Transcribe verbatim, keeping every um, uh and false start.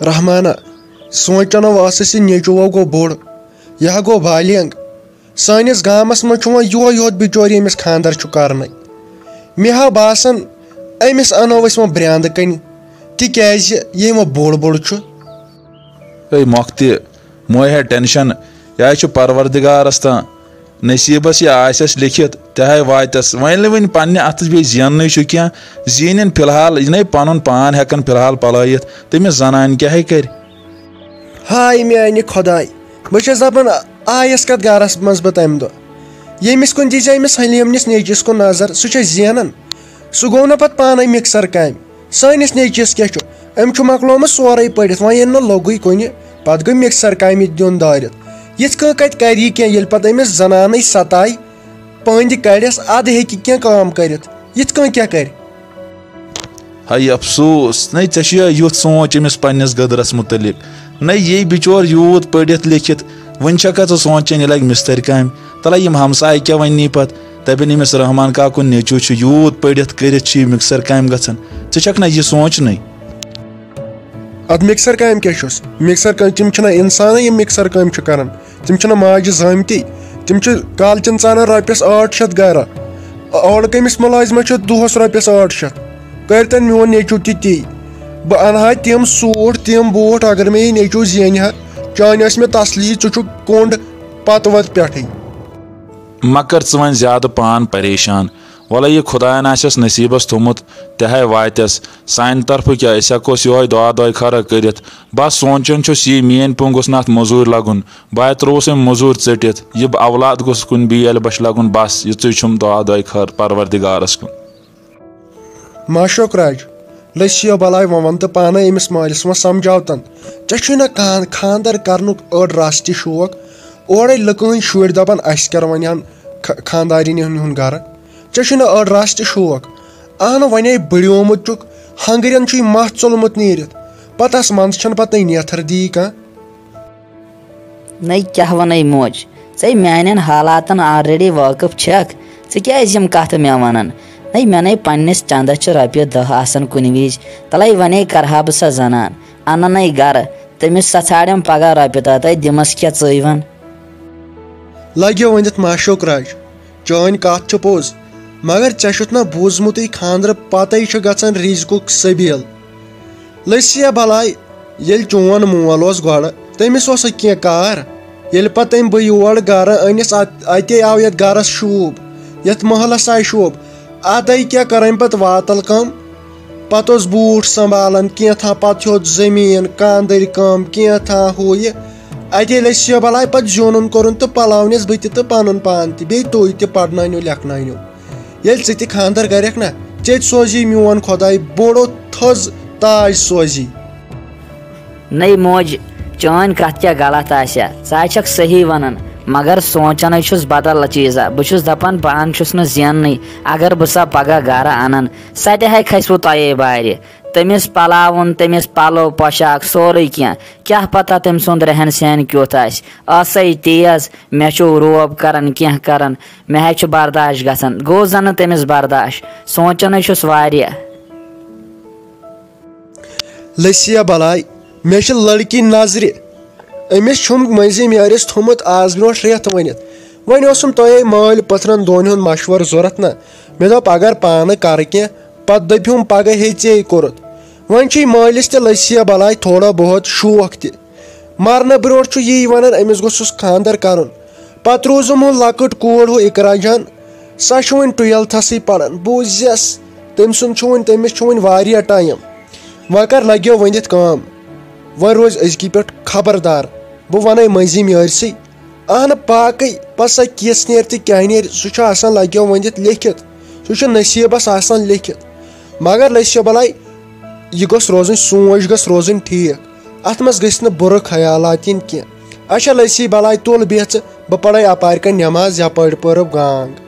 رحمانہ، سونٛچ چنو ٲسٕس، یہِ نیٚچوٗ گوٚو بوٚڑ، یہِ ہا گوٚو بالینگ۔ سٲنِس گامس منٛز چھُ وۄنۍ یِہوے یوت بِچور، ییٚمِس خانٛدر چھُ کرنٕے۔ مےٚ ہا باسان، أمِس انو أسۍ وۄنۍ برٛینٛدٕ کنہِ، تِکیازِ ییٚمۍ وۄنۍ بوٚڑ بوٚڑ چھُ۔ ہے مۄکھ تہِ، مۄے ہے ٹینشن، یہِ ہا چھُ پروردگارس تام۔ نصیٖبس یہِ آسٮ۪س لیٚکھِتھ، تہِ ہاے واتٮ۪س۔ وۄنۍ ییٚلہِ وۄنۍ پننہِ اتھٕ بیٚیہِ زیننٕے چھُ کینٛہہ، زیٖنِن فی الحال، یہِ نے پنُن پان ہٮ۪کن فی الحال پلٲیِتھ، تٔمِس زنانہِ کیٛاہ ہے کرِ؟ ہاے میانہِ خۄداے، بہٕ چھَس دپان، آیس کتھ گرس منٛز بہٕ تمہِ دۄہ؟ ییٚمِس کُن دیٖزِ أمِس حلیٖم نِس نیٚچوِس کُن نظر، سُہ چھُ زینان۔ سُہ گوٚو نہ پتہٕ پانے مکسر کامہِ۔ سٲنِس نیٚچوِس کیٛاہ چھُ؟ أمۍ چھُ مۄکلومُت سورُے پٔرِتھ، وۄنۍ ییٚلہِ نہٕ لوٚگُے کُنہِ، پتہٕ گوٚو مِکسر کامہِ دیُن دٲرِتھ۔ یِتھ کٔنۍ کتہِ کرِ یہِ کینٛہہ، ییٚلہِ پتہٕ أمِس زنانٕے ستایہِ، پٔنٛدۍ کڑٮ۪س، ادٕ ہیٚکہِ کینٛہہ کٲم کٔرِتھ۔ یِتھ کٔنۍ کیٛاہ کرِ؟ ہاے افسوس، نے ژےٚ چھُیا یُتھ سونٛچ أمِس پننِس گٔدرس مُتعلق؟ نے یی بِچور یوٗت پٔرِتھ لیٚکھِتھ، وُنہِ چھکھا ژٕ سونٛچان یہِ لگہِ مِستٔرۍ کامہِ؟ تلے یِم ہمسایہِ کیٛاہ وننی پتہٕ؟ دپن أمِس رحمان کاکُن نیٚچوٗ چھُ یوٗت پٔرِتھ کٔرِتھ چھُ یہِ مِکسر کامہِ گژھان، ژٕ چھکھ نہ یہِ سونٛچنٕے؟ ادٕ مِکسر کامہِ کیٛاہ چھُس؟ مِکسر کامہِ، تِم چھِنہ انسانٕے یِم مِکسر کامہِ چھِ کران، تِم چھِنہ ماجہِ زٲمتی، تِم چھِ کالچن ژانان رۄپیس ٲٹھ شیٚتھ گرٕ، اورٕ کٔمِس مُلازمس چھِ دۄہس رۄپیس ٲٹھ شیٚتھ، کٔرتن میون نیٚچوٗ تہِ تی، بہٕ انہٕ ہا تِم سوٗٹ تِم بوٗٹھ اگر مےٚ یہِ نیٚچوٗ زینہِ ہا، چانہِ ٲسۍ مےٚ تسلی، ژٕ چھُکھ کوٚنٛڈ پتہٕ وتہٕ پٮ۪ٹھٕے۔ مہ کر ژٕ وۄنۍ زیادٕ پان پریشان۔ وَلہٕ یہِ خۄدایَن آسٮ۪س نصیٖبَس تھوٚمُت، تہِ ہاے واتٮ۪س۔ سانہِ طرفہٕ کیٛاہ، أسۍ ہٮ۪کوس یِہوٚے دُعا دۄے خٲرا کٔرِتھ۔ بَس سونٛچان چھُس یی، میٛٲنۍ پوٚنٛگ گوٚژھ نہٕ اَتھ مٔزوٗرۍ لَگُن۔ بہٕ ہاے ترٛووُس أمۍ مٔزوٗر ژٔٹِتھ۔ یہِ اولاد گوٚژھ کُنہِ بیٚیہِ ییٚلہِ بَچھِ لَگُن۔ بَس یِژٕے چھُم دُعا دۄے خٲر پروردگارَس کُن۔ ماشوق راج، لٔسۍ یہِ بلاے، وۄنۍ وَن تہٕ پانے أمِس مٲلِس، وۄنۍ سمجھاو تن۔ ژےٚ چھُے نہ کان-، خاندر کرنُک أڑ رژھ تہِ شوق؟ اورے لُکہٕ ہٕنٛدۍ شُرۍ دپان، اسہِ کر وۄنۍ ہن خ-، خاندارِنہِ ہُنٛد، ہُنٛد گرٕ؟ ژےٚ چھُے نہ أڑ رژھ تہِ شوق؟ اہنہٕ، وۄنے بٔڑیومُت چھُکھ، ہنگرٮ۪ن چھُے مس ژوٚلمُت نیٖرِتھ، پتہٕ آس منٛزٕ چھنہٕ پتہٕ نیتھر دی کانٛہہ۔ نَے کیٛاہ وَنَے موج، ژَے میٛانٮ۪ن حالاتَن already وٲقٕف چھَکھ، ژٕ کیٛازِ یِم کَتھٕ مےٚ وَنان؟ نَے مےٚ نَے پنٛنِس چَندَس چھِ رۄپیہِ دَہ آسان کُنہِ وِزِ، تَلَے وَنے کَرٕہا بہٕ سۄ زَنان، اَنَنَے گَرٕ، تٔمِس سۄ ژھانٛڈٮ۪م پَگاہ رۄپیہِ دَہ، تَے دِمَس کیٛاہ ژٕے وَن؟ لَگیو ؤنِتھ ماشوق راج، چٲنۍ کَتھ چھِ پوٚز، مگر ژےٚ چھُتھ نہ بوٗزمُتٕے خانٛدرٕ پَتَے چھُ گژھان رِزقُک سبیٖل۔ لٔسیا بلاے، ییٚلہِ چون مول اوس گۄڈٕ، تٔمِس اوسا کینٛہہ کار؟ ییٚلہِ پتہٕ تٔمۍ بہٕ یور گرٕ أنِس، ات-، اتے آو یتھ گرس شوٗب، یتھ محلس آیہِ شوٗب۔ ادے کیٛاہ کٔر أمۍ پتہٕ واتل کٲم؟ پتہٕ اوس بوٗٹھ سنبھالان، کینٛژھا پتہٕ ہیوٚت زٔمیٖن، کانٛدٕرۍ کٲم، کینٛژھا ہُہ یہِ۔ اتے لٔسیا بلاے پتہٕ زیوٗنُن کوٚرُن تہٕ پلاونس بہٕ تہِ تہٕ پنُن پان تہِ، بیٚیہِ تُہۍ تہِ پرنٲونیو لیکھنٲونیو۔ ییٚلہِ ژٕ تہِ خانٛدر کرکھ نا، ژےٚ تہِ سوزی میون خۄداے بوٚڑ تھٔز تاج سوزی۔ نٔے موج، چٲنۍ کتھ کیٛاہ غلط آسہِ ہا؟ ژٕ ہا چھکھ صحیح ونان، مگر سونٛچان ہے چھُس بدل چیٖزا۔ بہٕ چھُس دپان، پانہٕ چھُس نہٕ زیننٕے، اگر بہٕ سۄ پگاہ گرٕ انن، سۄ تہِ ہے کھسہِ وۄنۍ تۄہے بارِ۔ تٔمِس پلاوُن، تٔمِس پلو پوشاک، سورُے کینٛہہ۔ کیٛاہ پتہ تٔمۍ سُنٛد رہن سہن کیُتھ آسہِ؟ ٲسے تیز، مےٚ چھُ روب کران، کینٛہہ کران، مےٚ ہے چھُ برداش گژھان۔ گوٚو زنہٕ تٔمِس برداش، سونٛچان ہے چھُس واریاہ۔ لٔسیا بلاے، مےٚ چھِ لڑکی نظرِ۔ أمِس چھُم مٔنٛزِم یٲرِس تھوٚمُت آز برونٛٹھ رٮ۪تھ ؤنِتھ۔ وۄنۍ اوسُم تۄہے مٲلۍ پٔتھرن دۄن ہُنٛد مشورٕ ضوٚرتھ نہ۔ مےٚ دوٚپ، اگر پانہٕ کرٕ کینٛہہ، پتہٕ دٔپِہُم پگاہ ہے ژے کوٚرُتھ۔ وۄنۍ چھُے مٲلِس تہِ لٔسیا بلاے تھوڑا بہت شوق تہِ۔ مرنہٕ برونٛٹھ چھُ یی ونان، أمِس گوٚژھُس خانٛدر کرُن۔ پتہٕ روٗزُم ہُہ لۄکٕٹ کوٗر، ہُہ اقرا جان، سۄ چھِ وۄنۍ ٹُویلتھسٕے پران۔ بوٗززٮ۪س، تٔمۍ سُنٛد چھُ وۄنۍ، تٔمِس چھُ وۄنۍ واریاہ ٹایم۔ وۄنۍ کر لگیو ؤنِتھ کٲم، وۄنۍ روزِ أزکی پٮ۪ٹھ خبردار۔ بہٕ ونَے مٔنٛزِم یٲرسٕے، اہنہٕ باقٕے پتہٕ سۄ کِژھ نیرِ تہٕ کیٛاہ نیرِ، سُہ چھُ آسان لگیو ؤنِتھ لیکھِتھ، سُہ چھُ نصیٖبس آسان لیکھِتھ۔ مگر لٔسیا بلاے، یہِ گوٚژھ روزٕنۍ، سونٛچ گٔژھ روزٕنۍ ٹھیٖک، اتھ منٛز گٔژھۍ نہٕ بُرٕ خیالات یِنۍ کینٛہہ۔ اچھا لٔسی بلاے، تُل بیٚہہ ژٕ، بہٕ پرے اپارِ کنۍ نٮ۪ماز، یپٲرۍ پٲرٕو گانٛگ۔